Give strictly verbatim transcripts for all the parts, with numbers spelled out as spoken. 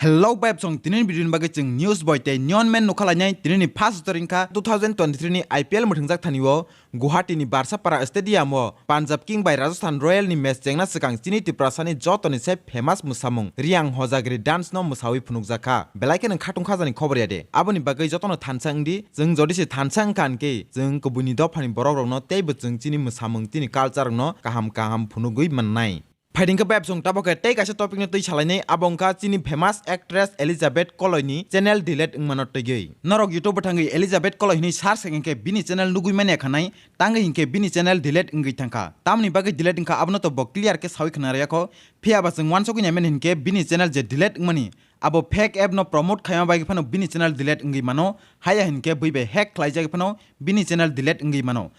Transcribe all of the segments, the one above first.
Hello, bayapsong, tini ni video ni bagwi chwng news boy tei neon man nukha lainai. Tini ni first story wngkha two thousand twenty-three ni I P L mwthwngjak thani o Guwahati ni Barsapara Stadium o Punjab King bai Rajasthan Royal ni match chengna swkang chini Tiprasa ni joto ni se famous mwsamung Riyang Hojagri dance no mwsawi phunukjak kha. Belai khe nwng khatung khajani khobor ya de. Aboni bagwi joto no thansa wngdi. Chwng jodi se thansa wngkha hinkhe chwng kubuni dopha ni borok rok no teibo chwng chini mwsamung chini culture rok no kaham kaham phunugwi mannai. Phaidi khe bayapsong tabok khe tei kaisa topic no twi salainai, abo wngkha chini famous actress Elizabeth Koloi ni channel delete wngmano twigwi. Norok YouTube o thangwi Elizabeth Koloi hinwi search khe hinkhe bini channel nugwi manya khanai, tangwi hinkhe bini channel delete wngwi thangkha. Tamoni bagwi delete wngkha abono to bo clear khe sawi khna rwya kho, phiya ba chwng uansukwi naimani hinkhe bini channel je delete wngmani abo fake app no promote khaima bagwi phano bini channel delete wngwi mano, haya hinkhe bui bai hack khlaijagwi phano bini channel delete wngwi mano.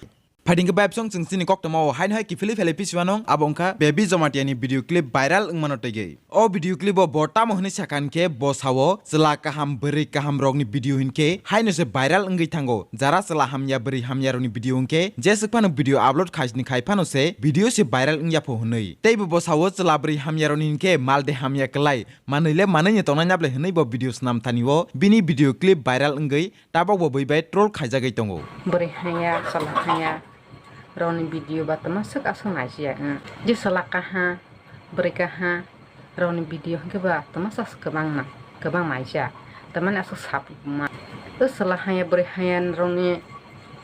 Phaidi khe bayapsong chwng chini koktwma o haino hai kiphilwi phelai pisiwano, abo wngkha Baby Jamatia ni video clip viral wngmano twigwi. O video clip o bo tamo hwnwi sakha hinkhe bo sao chwla kaham bwrwi kaham rokni video hinkhe haino se viral wngwi thango. Jara chwla hamya bwrwi hamya rokni video hinkhe jeswk phano video upload khaisni khai phano se video se viral wngya pho hwnwi. Teibo bo sao chwla bwrwi hamya rokni hinkhe mal de hamya kwlai, manwi le manwi ni tongnai na ble hwnwi bo video swnam thani o bini video clip viral wngwi tabok bo bui bai troll khaijagwi tongo. Bwrwi haya, chwla haya rokni video ba twma swk aswk naisiya, hmm. Je chwla kaha, bwrwi kaha rokni video hinkhe ba twma swk kwbang na, kwbang naisiya. Tamani aswk sap ma. O chwla haya, bwrwi haya rokni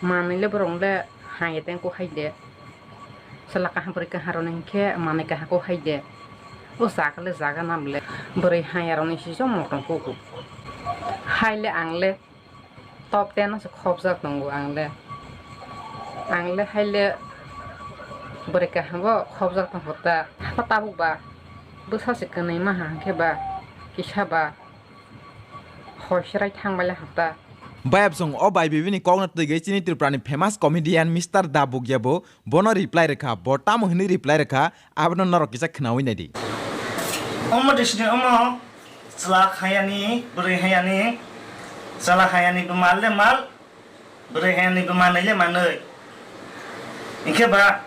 manwi le borok le haya tei kok hai de. Chwla kaha, bwrwi kaha rokni hinkhe manwi kaha kok hai de. O jaga le jaga nam le. Bwrwi haya rokni si jomo tong kuku. Hai le ang le top ten o se khopjak tongo ang le. Ang le hai le bwrwi kaham bo khopjak tongkho ta. Hapha tabuk ba bwsa se kwnwi maha hinkhe ba kisa ba hoi serai thang bai le hapta. Bayapsong o bai bibini kokno twigwi chini Tripura ni famous comedian Mister Da Bugya bo bono reply rwkha. Bo tamo hwnwi reply rwkha, abono norok kisa khnawi naidi. Omo disini omo chwla hayani, bwrwi hayani, chwla hayani bo mal le mal, bwrwi hayani bo manwi le manwi. Hinkhe ba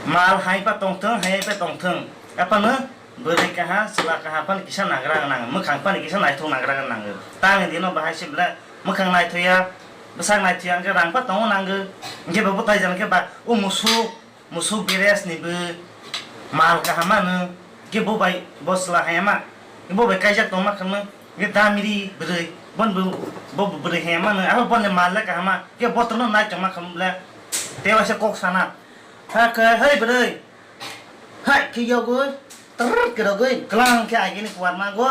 mal hai pa tongthwng, hai pa tongthwng. Aphano bwrwi kaha, chwla kaha phano kisa nagra nang, mwkhang phano kisa naithok nagra nang. Tang dino bahai se bwle mwkhang naithoya, bwsak naithoya, hinkhe rang pa tongo nango. Hinkhe bo bwtai jani khe ba o musuk, musuk beres ni bo mal kaham ano, khe bo bai bo chwla hayama, khe bo bai kaijak tongma khangno, khe damiri bwrwi, bon bo, bo bwrwi hayama no, abo boni mal le kahama, khe bo tono nai tongma kham le, te waisa kok sana, ha khe, "Hei bwrwi, hai khe yogwi, trrr khe rogwi, klang khe agini kuar ma go."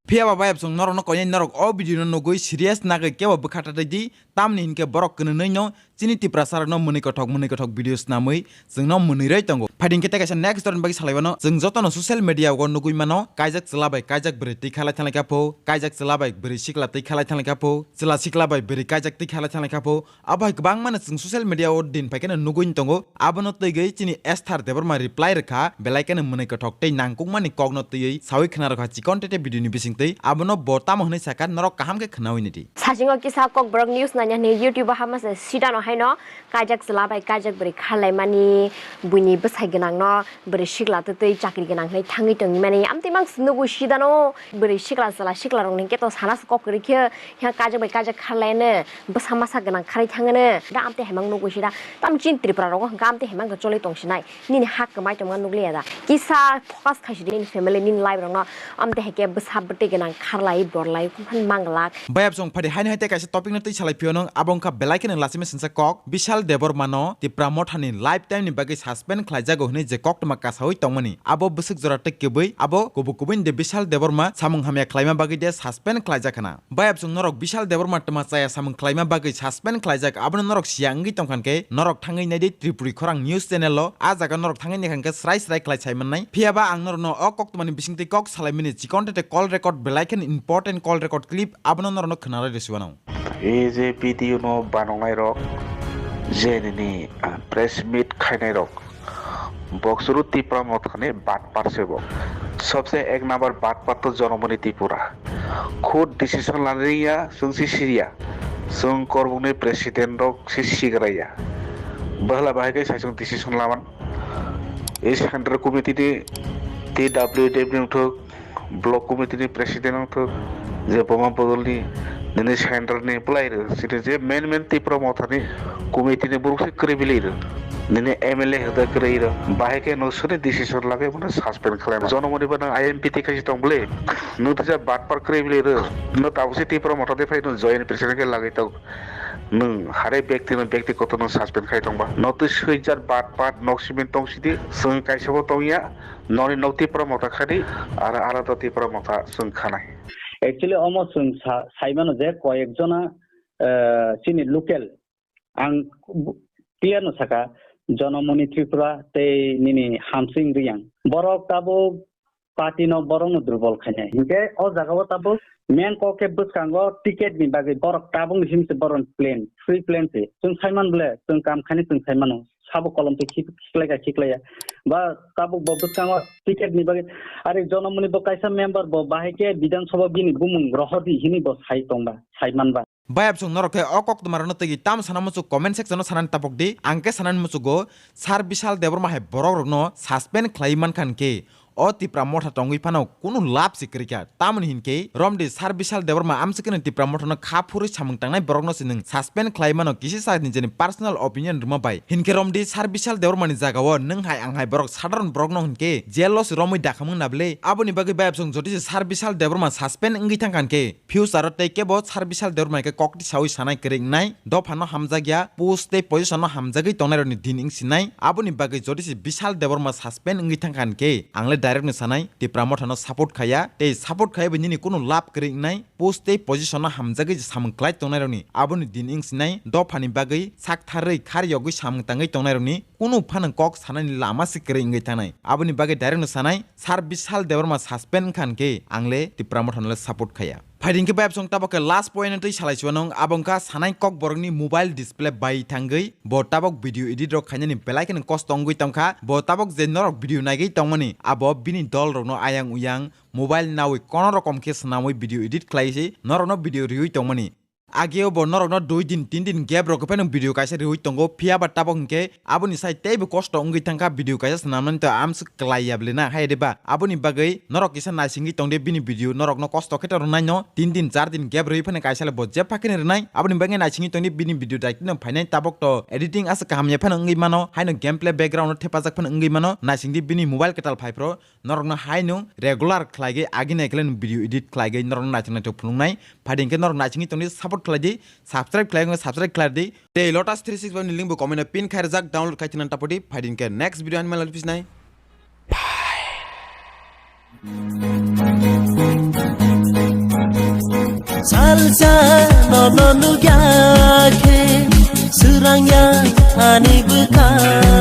Phiya ba bayapsong norokno koinai norok o video no nugwi serious nagwi kebo bwkha tatai di, tamni hinkhe borok kwnwi no chini Tiprasa rokno mwnwi kothok mwnwi kothok video swnamwi chwngno mwnwi rwi tongo. Phaidi hinkhe tei kaisa next story ni bagwi salai mano, chwng jotono social media o nugwi mano, kaijak chwla bai kaijak bwrwi twi khalai thanglai kha pho, kaijak chwla bai bwrwi sikla twi khalai thanglai kha pho, chwla sikla bai bwrwi kaijak twi khalai thanglai kha pho. Abo hai kwbangmano chwng social media o din phai kheno nugwi tongo. Abono twiwi chini Esther Debbarma reply rwkha, belai kheno mwnwi kothok tei nangkukmani kokno twiwi sawi khna rwkha chikon tete video ni bisingtwi. Abono bo tamo hwnwi sakha, norok kaham khe khnawi naidi. Sachingo kisa Kokborok news naina hwnwi YouTube o hapma se sitano haino kaijak chwla bai kaijak bwrwi kharlaimani buini bwsai gwnangno bwrwi sikla twtwi chakri gwnang hwnwi thangwi tongwi mani. Amtwi mang se nugwi sidano bwrwi sikla chwla sikla rokni khe to sana se kok kwrwi khe, ya kaijak bai kaijak kharlaino. Bwsa masa gwnang kharwi thangano. Da amtwi hemang nugwi sida. Tam chin Tripura rogo hwnkha amtwi hemang khe choli tong sinai. Nini hak kwmai tongma nukliya da. Kisa focus khaisidi nini family, nini life rokno. Amtwi hai khe bwsa bwtwi gwnang kharlai borlai phan manglak. Bayapsong phaidi haino hai tei kaisa topic no twi salai phiyonong, abo wngkha belai kheno lachima singsa kok Bishal Debbarma no Tipra Motha ni lifetime ni bagwi suspend khlaijago hwnwi je koktwma kasawi tongmani. Abo bwswk jora tei kwbwi abo kubuk kubui de Bishal Debbarma samung hamya khlaima bagwi de suspend khlaijak khna. Bayapsong norok Bishal Debbarma twma chaya samung khlaima bagwi suspend khlaijak, abono norok siya wngwi tongkha khe norok thangwi naidi Tripuri Khorang news channel o, a jaga norok thangwi naikha khe srai srai khlai sai mannai. Phiya ba ang norokno o koktwmani bisingtwi kok salaimani chikon tete call record belai kheno important call record clip abono norokno khwnarwi rwsiwano. E je video no banongnai rok je nini, ah, press meet khainai rok. Boksuru Tipra Mothani batpar se bo. Sobse ek number batpar to Jonomoni Tripura. Khud decision lani ya, sungsi siria. Sung korbukni president rok si sigraya. Bahla bahai kai sai sung decision laman. Is Central Committee ni T W D ni uthuk Block committee ni president wngthok, je boma bodol ni, nini central ni bwlai rw, chini je main main Tipra Motha ni committee ni borok se kwrwi bwlai rw. Nini M L A hwda kwrwi rw, bahai khe no soni decision lagai bono suspend khlai. Jonomoni ba nang I M P T khai tong bwlai, no tisa batpar kwrwi bwlai rw, no tabuk se Tipra Motha de phai no joint president khe lagai tong. Nwng hare bekti no bekti kotor no suspend khai tong ba. No twi swijak batpar nok simin tong sidi, swng kaisa bo tong ya. Noni nok Tipra Motha khadi, ara alada Tipra Motha chwng khanai. Actually, omo chwng sa-, saimano je koyek jona, eh, chini local, ang bu-, clear no saka, Jonamoni Tripura tei nini Hamsing Riyang. Borok tabuk party no borok no durbol khainai. Hinkhe o jaga o tabuk main kok khe bwskango ticket ni bagwi borok tabuk ni simi se borok plan, free plan se. Chwng saiman bole, chwng kam khainai chwng saimano. Sabo kolom twi khik-, khiklai kha, khiklai ya. Ba tabuk bo bwskango ticket ni bagwi, ari Jonamoni bo kaisa member bo bahai khe Bidhan Sabha bini bumung rohordi hini bo sai tong ba, sai man ba. Bayapsong norok khe o koktwma rokno twi tam sana muchuk comment section o sanani tapok di, ang khe sanani muchugo Sir Bishal Debbarma hai borok rokno suspend khlai mankha hinkhe o Tipra Motha tongwi phano kunu lab se kwrwi kha. Tamoni hinkhe romdi Sir Bishal Debbarma amswkeno Tipra Mothano kha phurwi samung tangnai borokno se nwng suspend khlai mano kisi sa nijeni personal opinion rwma bai. Hinkhe romdi Sir Bishal Debbarmani jagao nwng hai ang hai borok sadharon borokno hinkhe jail o se romwi dakhamung na bwle. Aboni bagwi bayapsong jodi se Sir Bishal Debbarma suspend wngwi thangkha hinkhe future o tei kebo Sir Bishal Debbarma khe kokti sawi sanai kwrwi wngnai, dophano hamjakya, post tei position no hamjagwi tongnairokni din wngsinai. Aboni bagwi jodi se Bishal Debbarma suspend wngwi thangkha hinkhe ang le direct no sanai, Tipra Mothano support khaya, tei support khaya bai nini kunu lab kwrwi wngnai, post tei position no hamjagwi samung khlai tongnairokni aboni din wngsinai, dophani bagwi sak tharwi khar yogwi samung tangwi tongnairokni kunu phano kok sanani lama se kwrwi wngwi thangnai. Aboni bagwi direct no sanai, Sir Bishal Debbarma suspend wngkha hinkhe ang le Tipra Mothano le support khaya. Phaidi hinkhe bayapsong tabok khe last point no twi salai chuanong, abo wngkha sanai kok borokni mobile display bai thangwi bo tabok video edit rok khainani belai kheno kosto wngwi tongkha. Bo tabok je norok video naigwi tongmani abo bini dol rokno ayang uyang mobile nawi kono rokom khe swnamwi video edit khlai se norokno video riwi tongmani. Ageo bo norokno dui din, tin din gap rok phano video kaisa riwi tongo, phiya ba tabok hinkhe aboni sai teibo kosto wngwi thangkha video kaisa swnamnani, to amswk kwlai ya bwle na, hai de ba? Aboni bagwi norok kisa naisingwi tongdi bini video, norokno kosto khe to rwnai no, tin din, char din gap riwi phano kaisa le bo jepha khe rwnai, aboni bagwi naisingwi tongdi bini video daikti no phainai, tabok to editing aswk kaham ya phano wngwi mano, haino gameplay background no thepajak phano wngwi mano, naisingdi bini mobile kwtal phai phro, norokno haino regular khlaigwi agi nai khe video edit khlaigwi norokno naithok naithok phunuknai. Phaidi hinkhe norok naisingwi tongdi, support khlai di, subscribe khlai wngkha subscribe khlai di. Tei Lotus three six five ni link bo comment o pin khai rijak, download khai thwna tapodi. Phaidi hinkhe next video ani mala pisnai. Salsa nono nugya khe surangya ani bwkha.